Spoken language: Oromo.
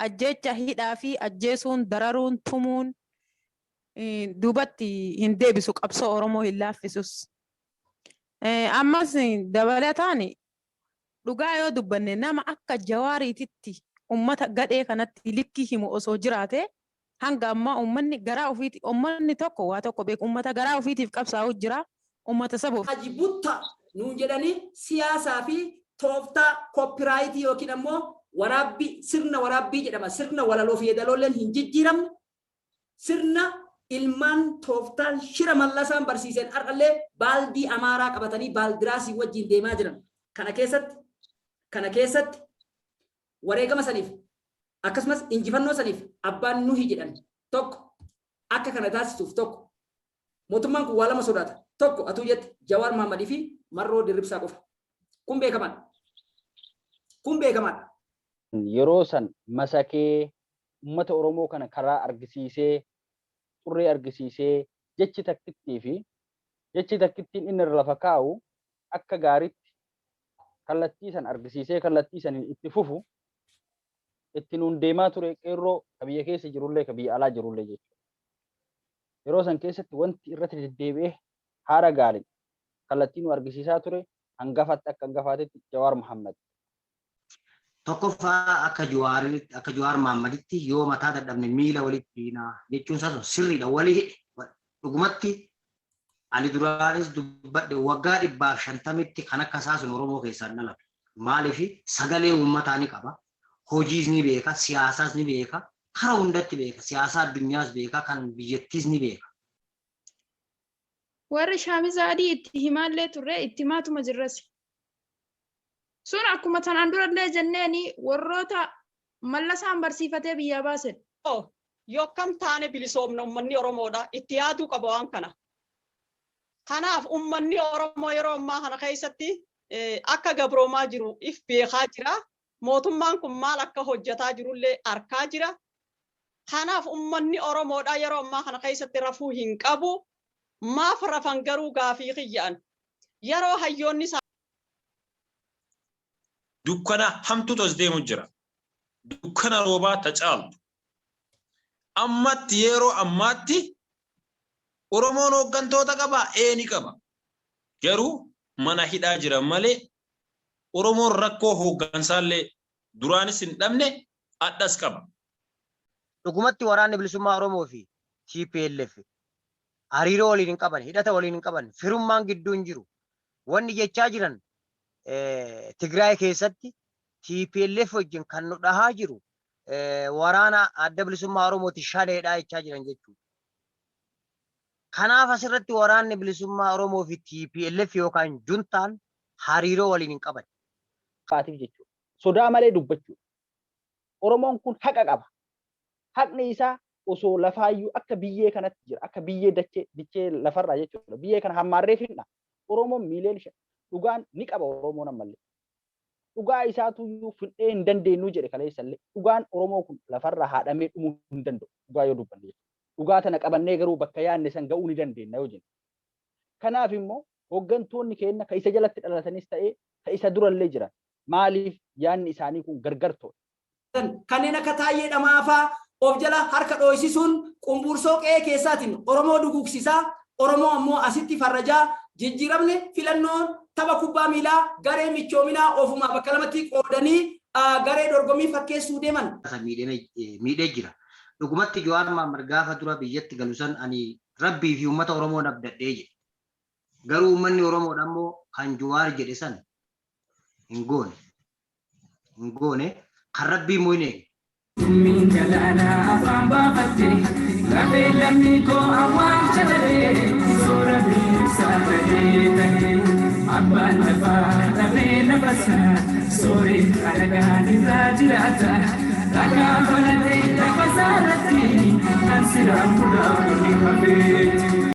Ajjeecha, hidhaa fi ajjeesuun, dararuun, tumuun duubatti hin deebisu, qabsoo Oromoo hin laaffisus. Ammas dabalataan, dhugaa yoo dubbanne, nama akka Jawaariititti ummata gadhee kanatti likkii himu osoo jiraate, hanga ammaa uummanni garaa ofiiti, uummanni tokko waa tokko beeku, ummata garaa ofiitiif qabsaa'u jira, ummata saba Haji Butta nuun jedhanii siyaasaa fi tooftaa copyright yookiin ammoo waraabbii, sirna waraabbii jedhama. Sirna walaloo fi yeedaloolleen hin jijjiiramne, sirna ilmaan tooftaan shira Mallasaan barsiiseen har'allee baaldii Amaaraa qabatanii baaldiraasii wajjin deemaa jiran. Kana keessatti wareegama saniif akkasumas injifannoo saniif abbaan nuhi jedhan tokko akka kana taasisuuf tokko mootummaan kun waa lama sodaata. Tokko atuu jette Jawaar Mahammadii fi Marroo Dirribsaa qofa. Kun beekamaadha. Kun beekamaadha. Yeroo san masakee uummata Oromoo kana karaa argisiisee, xurree argisiisee, jechi takkittii fi jechi takkittiin inni irra lafa kaa'u akka gaariitti kallattii san argisiisee, kallattii saniin itti fufu itti nuun deemaa ture, qeerroo ka biyya keessa jirullee ka biyya alaa jirullee jechuudha. Yeroo san keessatti wanti irratti deddeebi'ee haara gaariin kallattii nu argisiisaa ture hangafatti akka hangafaatitti Jawaar Muhammad. Tokkoffaa, akka Jawaar Mahammaditti yoo mataa dadhabne miila walitti hiinaa jechuun isaa sun sirriidha. Walii hidhe. Dhugumatti ani duraanis dubbadhe, waggaa 150tti kan akka isaa sun Oromoo keessaan dhalate. Maaliif? Sagalee uummataa ni qaba. Hojiis ni beeka, siyaasaas ni beeka, kara hundatti beeka, siyaasa addunyaas beeka, kan biyyattiis ni beeka. Warri shaamiza adii itti himaallee turre, itti himaatuma jirras. Sun akkuma tanaan durallee jenneeni warroota Mallasaan barsiifatee biyyaa baasedha. Yoo akkam taane bilisoomna? Ummanni Oromoodha itti yaaduu qaba waan kana. Kanaaf ummanni Oromoo yeroo ammaa kana keessatti akka gabroomaa jiru if beekaa jira. Mootummaan kun maal akka hojjetaa jirullee arkaa jira. Kanaaf ummanni Oromoodha yeroo ammaa kana keessatti rafuu hin qabu. Maaf rafan garuu gaafii kiyya'an? Yeroo hayyoonni Dukkana hamtuutu as deemu jira. Dukkana roobaa ta caaltu. Ammatti, yeroo ammaatti Oromoon hooggantoota qabaa? Ee, ni qaba. Garuu mana hidhaa jiran malee Oromoon rakkoo hooggansaallee duraanis hin dhabne, adhas qaba. Dhugumatti Waraanni Bilisummaa Oromoo fi TPLF hariiroo waliin hin qaban, hidhata waliin hin qaban, firummaan gidduu hin jiru. Wanni jechaa jiran Tigraay keessatti TPLF wajjin kan nu dhahaa jiru waraana Adda Bilisummaa Oromooti, shaneedha jechaa jiran jechuudha. Kanaaf asirratti Waraanni Bilisummaa Oromoo fi TPLF yookaan juntaan hariiroo waliin hin qaban. Qaatiif jechuudha. Sodaa malee dubbachuudha. Oromoon kun haqa qaba. Haqni isaa osoo lafaayyuu akka biyyee kanatti jira. Akka biyyee dachee dichee lafarraa jechuudha. Biyyee kana hammaarree finna. Oromoon miileen dhugaan ni qaba Oromoon ammallee. Dhugaa isaatuyyuu fidhee hin dandeenyu jedhe kaleessallee. Dhugaan Oromoo kun lafarraa haadhamee dhumuu hin danda'u. Dhugaa yoo dubbanne jechuudha. Dhugaa tana qabannee garuu bakka yaadne san ga'uu ni dandeenya yoo jenne. Kanaaf immoo hooggantoonni keenya ka isa jalatti dhalatanis ta'ee ka isa durallee jiran maaliif yaadni isaanii kun gargar ta'e? Kanneen akka Taayyee Dhamaafaa of jala harka dhooysisuun qumbuursoo qe'ee keessaatiin Oromoo duguugsisaa, Oromoo ammoo asitti farrajaa, jijjiiramni filannoon tapha kubbaa miilaa garee michoominaa ofumaa bakka lamatti qoodanii garee dorgommii fakkeessuu deeman. Miidhee jira. Dhugumatti Jawaar Mahaammad gaafa dura biyyatti galu san ani Rabbii fi uummata Oromoon abdadhee jedhe. Garuu uummanni Oromoodha immoo kan Jawaar jedhe san hin goone. Hin goone, kan Rabbii immoo hin eegne. Summiin galaanaa afaan baafatte, lafee lammii koo awwaalcha dhabee, soora bilisa ta'ee ta'ee abbaan lafaa dhabee lafasaa sooree alagaan irraa jiraata dhagaa banatee lafa isaarratti kan siraan bulaa kun hafeeti.